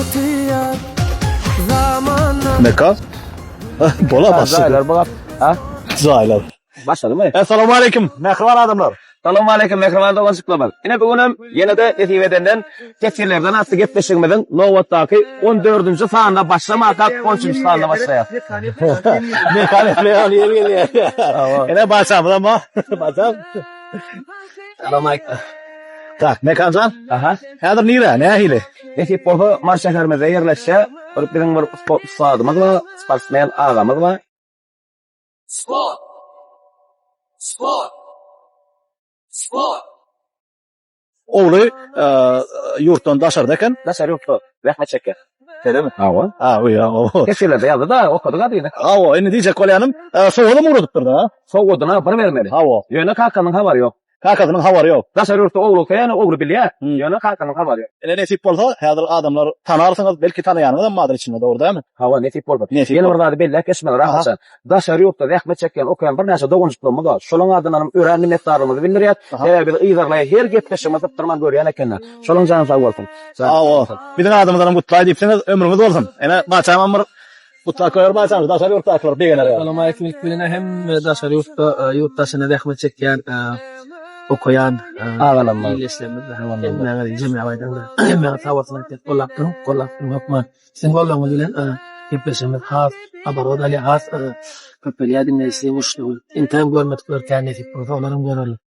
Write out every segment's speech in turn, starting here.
Ygtyýar Zamana Meka. Bola başlady. Jaýlar bu Ha? Jaýlar. Başladymy? Essalamu aleýkum, mähriban adamlar. Salam aleýkum mähriban doganjyklarymyz. Ine bu günem ýene-de nesip edenden Teswirlerden atly gepleşigimiziň nobatdaky 14-nji sanyna başlamakak 13-nji sanyna başlaýas. Mekan etmeýän ýer gelýär. Ine başamyz ama. Başam. Salam aleýkum. Tak, Mekanjan. Aha. Häzir nire, nähili? Nesip bolsa Mary şäherimizde ýerleşýär. Bir biziň bir sport ussadymyz bar, sportsmen agamyz bar. Sport Sport Sport Ogly ýurtdan daşarda eken. Daşary ýurtda zähmet çekýär. Şeýlemi? Hawa. Ha, uý, hawa. Teswirlerde ýazdy-da, okadyk adyny. Hawa, indi diýjek bolýanym, sowgadam ugradypdyr-da. Sowgadyna bir bermeli. Hawa. Ýöne kakanyň habary ýok. Kakasynyň habary ýok. Daşary ýurtda ogly okaýar, ýöne ogly bilýär. Ýöne kakanyň habary ýok. Ine nesip bolsa, häzir adamlar tanarsyňyz, belki tanaýanyňyzam bardyr içinde, dogry dälmi? Hawa, nesip bolsa. Nesip Ýene bolsa. bir zady belläp geçmeli, Rahatjan. Daşary ýurtda zähmet çekýän, okaýan birnäçe doganjyklarymyz bar. Şolaň adyndan hem örän minnetdarlygymyzy bildirýäs. Sebäbi bizi yzarlaýan, her gepleşigimizi sypdyrman görýän ekenler. Şolaň jany sag bolsun. Hawa, biziň adymyzdan hem gutlaý diýipsiňiz, ömrüňiz bolsun. Ine, baçamam bir gutlap goýar baçamyz, daşary ýurtdakylar begener ýaly. Salam aleýkum ilki bilen hemme daşary ýurtda, ýurt daşynda zähmet çekýän, okaýan Agalarymyz. ildeşlerimiz hemmäňizi jemläp aýdaňda hemmäňiz sag bolsun aýtýas gollap duruň, gollap duruň hökman. Siziň goldawyňyz bilen gepleşigimiz has oborot alýar, has köpelýär diňleýjisi, muşdagy. Entägem görmedikler kän nesip bolsa olaram görerler.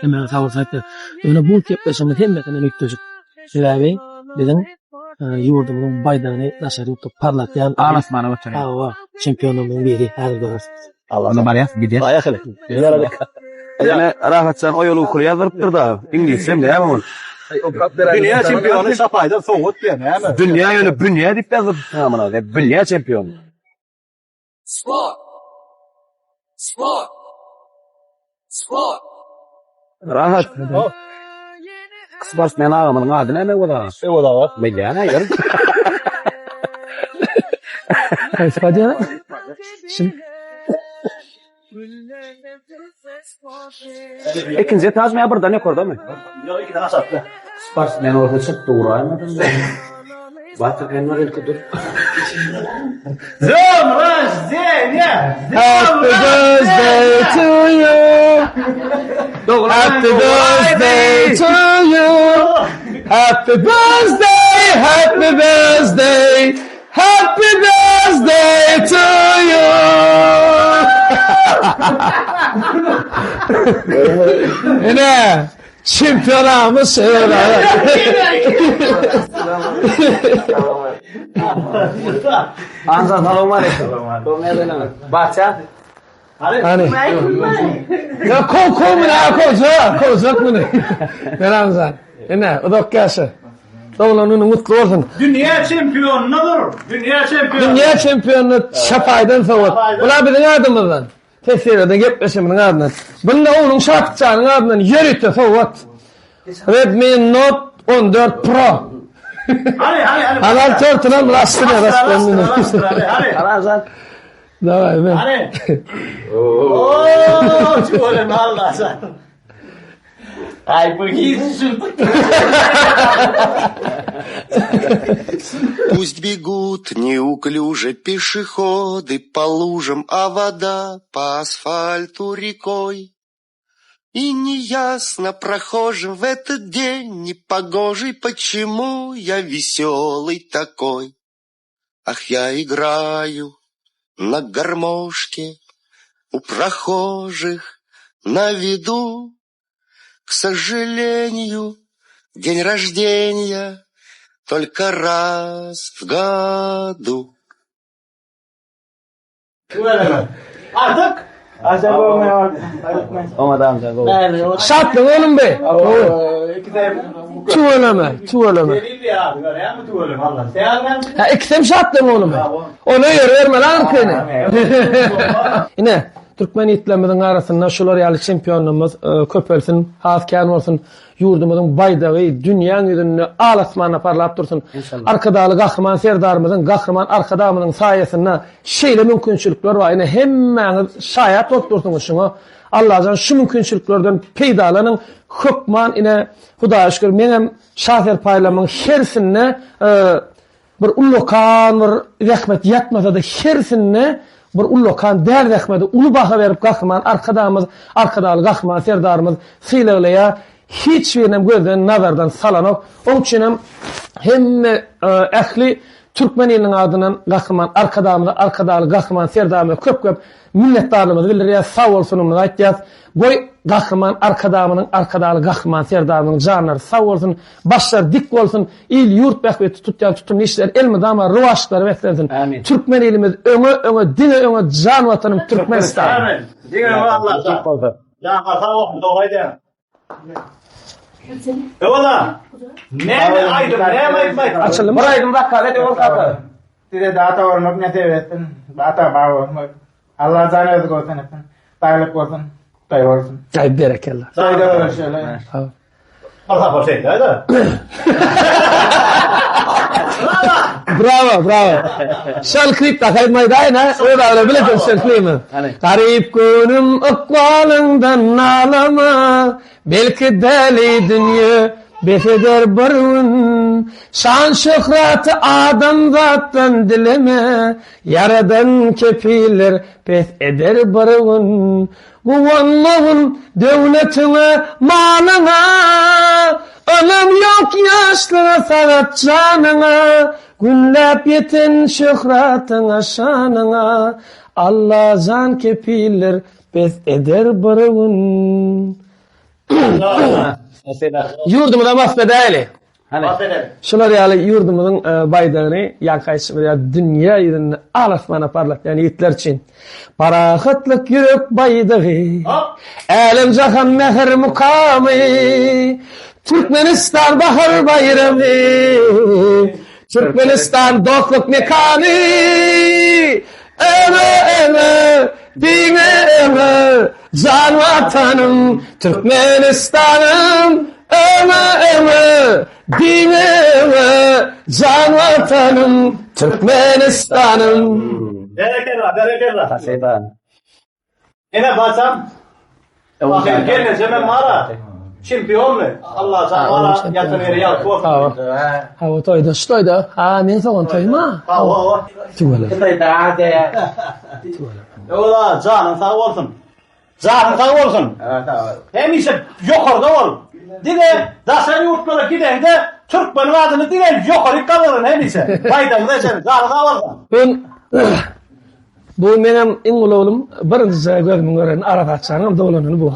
Hemmäňize sag bolsun aýtýas. Ýöne bu gepleşigimiz hemmesinden üýtgeşik. Sebäbi biziň ýurdumyzyň baýdagyny daşary ýurtda parlatýan Al asmana göterýän. Hawa, çempionlarymyzyň biri häzir görersiňiz. Onda barýas, gidýäs. Barýas hele. Ýaradyk. Ýöne Rahatjan oýaly ukuly ýazdyrypdyr-da. Iňlisçe näme ol? Dünýä çempiony Çapaýdan sowgat diýen näme? Dünýä ýöne bünýä diýip ýazdyrypdyr muny. Bünýä çempiony. Sport Sport Sport Rahat. Sportsmen agamyzyň ady näme Öwez aga? Öwez aga. Bilýän-ä ýör. Haýsy padýa? Şin. Ikinji etažmy ýa birden ýokardamy? Ýok, ikiden aşakda. Sportsmen bolsa çykdy uraýmasyn. Batyr Enwer ilki dur. Döm rождения! Happy birthday to you. Happy birthday to you. Happy birthday, happy birthday, happy birthday to you. Ine, çempionamyz şeýle. Anza salam aleyküm. Baça. Hani. Ya ko ko muny ha kowjak, kowjak muny. Meramjan. Ine, uzak ýaşa. Doglan günüň gutly bolsun. Dünýä çempionydyr. Dünýä çempiony. Dünýä çempionyna Çapaýdan sowgat. Bular biziň adymyzdan. Teswirlerden gepleşigimiziň adyndan. Bunda ogluň Şakytjanyň adyndan ýörite sowgat. Redmi Note 14 Pro. Hany, hany, hany. Halal tortuny rastına Rastına, rastına, hany. Ramazan. Daway men. Hany. Oo, tüweleme Allah sen. Ay bu hiç Пусть бегут неуклюже пешеходы по лужам, а вода по асфальту рекой. И неясно прохожим в этот день непогожий, почему я веселый такой. Ах, я играю на гармошке у прохожих на виду. К сожалению, день рождения только раз в году. Tüweleme. Artyk. Oňa da Şatlyk oğlum be. Tüweleme, tüweleme. Görýäňmi tüweleme Allah. Sen Ha ikisem şatlyk oğlum be. Ona ýer berme lan arkaýyny. Ine, türkmen ýigitlerimiziň arasynda şular ýaly çempionlarymyz e, köpelsin, has kän bolsun. Ýurdumyzyň baýdagy dünýäň ýüzünde al asmanda parlap dursun. Arkadagly Gahryman Serdarymyzyň, Gahryman Arkadagymyzyň saýasynda şeýle mümkinçilikler bar. Ine hemmäňiz şaýat bolup dursuňyz şuňa. Allajan şu mümkinçiliklerden peýdalanyň. Hökman ine Hudaýa şükür meňem şa serpaýlarymyň hersinde e, bir ullakan bir zähmet ýatmasa-da hersinde bir ullakan däl zähmete uly baha berip Gahryman Arkadagymyz, Arkadagly Gahryman Serdarymyz sylaglaýar. Hiç birinem gözden, nazardan salanok. Oň üçinem hemme ähli türkmen iliniň adyndan Gahryman Arkadagymyza, Arkadagly Gahryman Serdarymyza köp-köp minnetdarlygymyzy bildirýäs, sag bolsunymyzy aýtýas. Goý, Gahryman Arkadagymyzyň, Arkadagly Gahryman Serdarymyzyň janlary sag bolsun, başlary dik bolsun, il-ýurt bähbitli tutýan tutumly işleri elmydama rowaçlyklara beslensin. Türkmen ilimiz öňe, öňe, diňe öňe, jan Watanym Türkmenistan! Amin. Diňe öňe Allajan. Janyňyz sag bolsun, dogry aýdýaň. Öwala. Näme aýdym, näme aýdym aýtmaly? Açyldymy? Bir aýdym zakaz et Öwez kaka. Size-de ata bolmak nesip etsin. Ata baba bolmak. Allajan özi göwsün etsin. Saglyk bolsun. Toý bolsun. Aý berekella. Toýda görüşeli. Sag ol. Bir sapar şeýle aýda. Bravo, bravo. Şol klipde aýdym aýdaýyn ha. Öz agla bilesin şol klibi. Garyp göwnüm ykbalyňdan nalama. Belki däli dünýe bes eder bir gün. Şan-şöhraty adamzatdan dileme. Ýaradan kepiller pes eder bir gün. Guwanmagyn döwletiňe, malyňa, Ynam ýok ýaşlyga, sagat janyňa, Günläp ýeten şöhratyňa, şanyňa, Allajan kepildir, bes eder bir gün. Ýurdumyza wasp edäýeli. Hany. Şular ýaly ýurdumyzyň baýdagyny ýaňky aýdyşymyz ýaly dünýä ýüzünde al-asmana parlatýan ýigitler üçin Parahatlyk ýürek baýdagy, Älem-jahan mähir mukamy, Türkmenistan bahar baýramy, Türkmenistan dostluk mekany, Öňe, öňe, diňe öňe, Jan Watanym, Türkmenistanym, Öňe, öňe, diňe öňe, Jan Watanym, Türkmenistanym. Berekella, berekella. Spasiba. Ene baçam. Bakın gelnejem mara. Çempionmy? Allah can mara ýatan ýeri ýagty bolsun. Hawa toýda, şu toýda. Ha, men sogan toýma. Hawa, hawa. Tüweleme. Ola janyň sag bolsun. Janyň sag bolsun. Hemişe ýokarda bol. Diňe daşary ýurtlara gideňde türkmeniň adyny diňe ýokaryk galdyryn hemişe. Baýdagyňyza çenli janyň sag bolsun. Ben Bu menem iň uly oglum, birinji gözümiň göreni Arasatjanyňam doglanyny bu.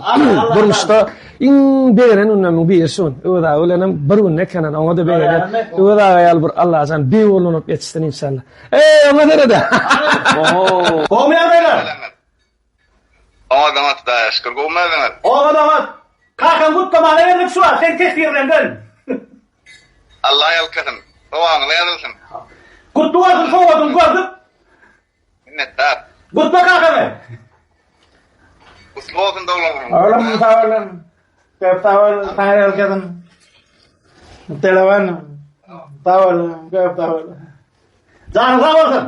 Durmuşda iň begenen günlerimiň biri şu gün. Öwez aga bilenem bir günde ekenen, oňa-da begenýän. Öwez aga ýaly bir Allajan beýik oglan bolup ýetişsin inşallah. Eý, oňa serede. Gowmy ýagdaýlar? Oňat oňat Hudaýa şükür gowmy özüňiz? Oňat oňat. Kakaň gutlamana geldik şu wagt seň teswirleriňden. Allah ýalkasyn. Sowagyňyza ýazylsyn. Gutly bolsun sowgadyňy gördük. Minnetdar. Gutla kakaňy. Gutly bolsun doglan günüňiz. Oglum sag bolun. Köp sag bol. Saňa ýalkasyn. Telefon. Sag bol. Köp sag bol. Janyň sag bolsun.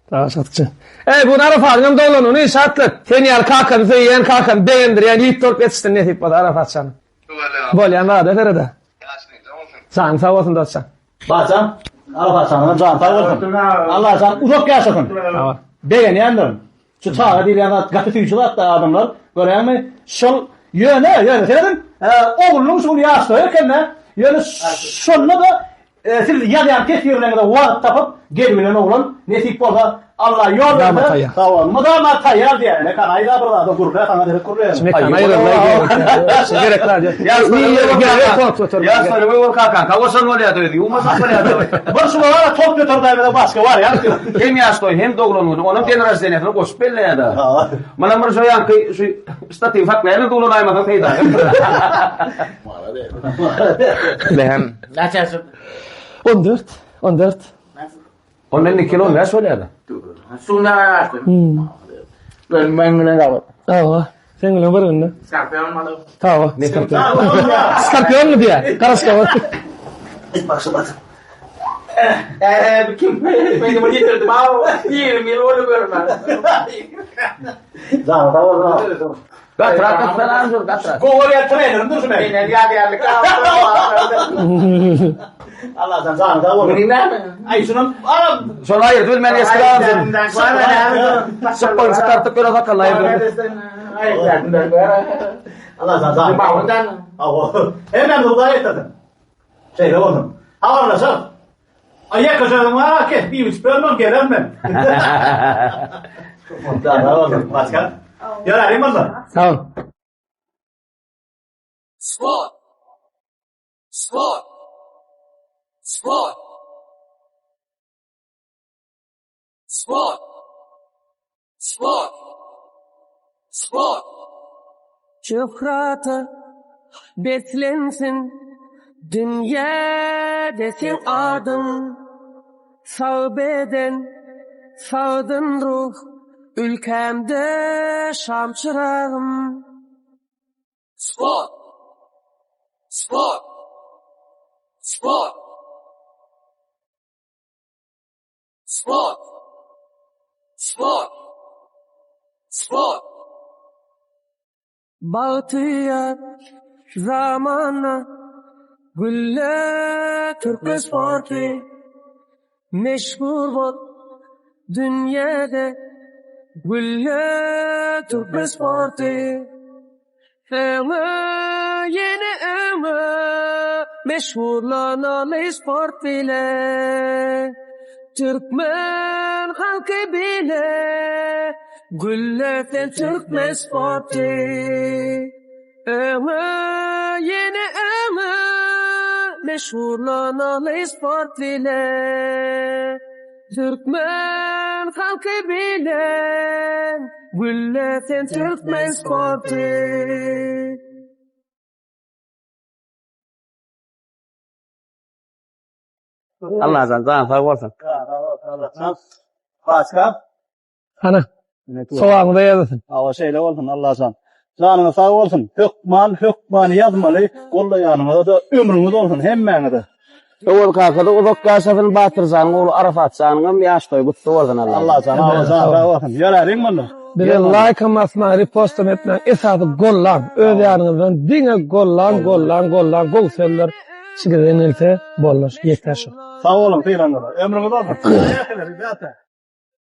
Sag şatçy. Eý, bu Arafatyňam doglan güni, şatlyk. Sen ýaly kakany söýýän, kakany begendirýän ýigit bolup ýetişsin nesip bolsa Arafatjan. Bolýan zada serede. Janyň sag bolsun dostjan. Baçam, Arafatjanyňam jany sag bolsun. Allajan uzak ýaşasyn. Begenýändirin. Şu çaga diýilýän zat gaty süýji zat-da adamlar, görýäňmi? Şol ýöne, ýöne serediň, oglunyň şu gün ýaşlygy eken-dä, ýöne şonda-da Siz ýazýan teswirleriňize wagt tapyp gelmelen oglan nesip bolsa Alla ýol berse sag bol mydama taýýar diýýär Mekan aýda bir zada gürle saňa derek gürleýän Mekan aýrylmaý gerek zat ýok Ýaşlar öwel kakaňka goşan bolýardy özi ýuwmasak bolýardy. Bir şu bara top göterdäýmese başga barýar. Hem ýaş toý hem doglan güni onam den roždeniýasyny goşup belleýärdi. Munam bir şo ýaňky şu ştatiw saklaýarlar duwlanaýmasaň peýda ýok. Hem Näçe ýaşyň? 14. 14. Ondan indi kilo 15 bolýar. Suwna ýaşdym. Ben men bilen galyp. Hawa. Sen bilen bir günde. Skorpion maly. Hawa. Skorpion. Skorpionmy diýýär? Garaşka bak. Başa bat. Eee kim? Men bunu getirdim. Aw, 20 ýyl boldy görmän. Janyň sag bolsun. Gatrak gatrak gatrak. Gowy bolýar trenerim dursun. Menden ýadygärlik. Allahjan jany sag bolsun. Muny näme? Aý şunam ara Şony aýyrdy bilmän eski alsyn. Şypbygyny çykartyp ýöne sakgalyny aýyrdy. Allahjan jany. Hawa. Hemmämizi Hudaý etdirsin. Şeýle bolsun. Habarlaşarys. Aý ýeke sözüň bar a kes iýip içip ýörmem gelerin men. Jany sag bolsun. Başga? Ýöräliň bolsa. Sag ol. Sport. Sport. Sport. Sport. Sport. Sport. Şöhrata beslensin dünýäde seň adyň, Sag beden, sagdyn ruh, ülkämde şam çyragym. Sport. Sport. Sport. Sport. Sport. Sport. Bagtyýar zamana gülle türkmen sporty Meşhur bol dünýäde gülle türkmen sporty Öňe ýene öňe meşhurlanaly sport bile Türkmen halky bile güllesin türkmen sporty Öňe ýene öňe meşhurlanaly sport bile Türkmen halky bilen güllesin türkmen sporty. Allajan jan sag bolsun. Başga? Hany. Sowagyňyza ýazylsyn. Hawa şeýle bolsun Allajan. Janyňyz sag bolsun. Hökman hökman ýazmaly. Gollaýanyňyza-da ömrüňiz bolsun hemmäňize. Öwez kakada uzak ýaşasyn Batyrjanyň ogly Arafatjanyňam ýaş toýy gutly bolsun Allajan. Allajan hawa jany sag bolsun. Ýöräliň munda. Bize laýkam basmaň repostam etmäň esasy gollaň öz ýanyňyzdan diňe gollaň gollaň gollaň gowy sözler size gelse boldy ýeter şu. Sag boluň sylanyňyza. Ömrüňiz bolsun.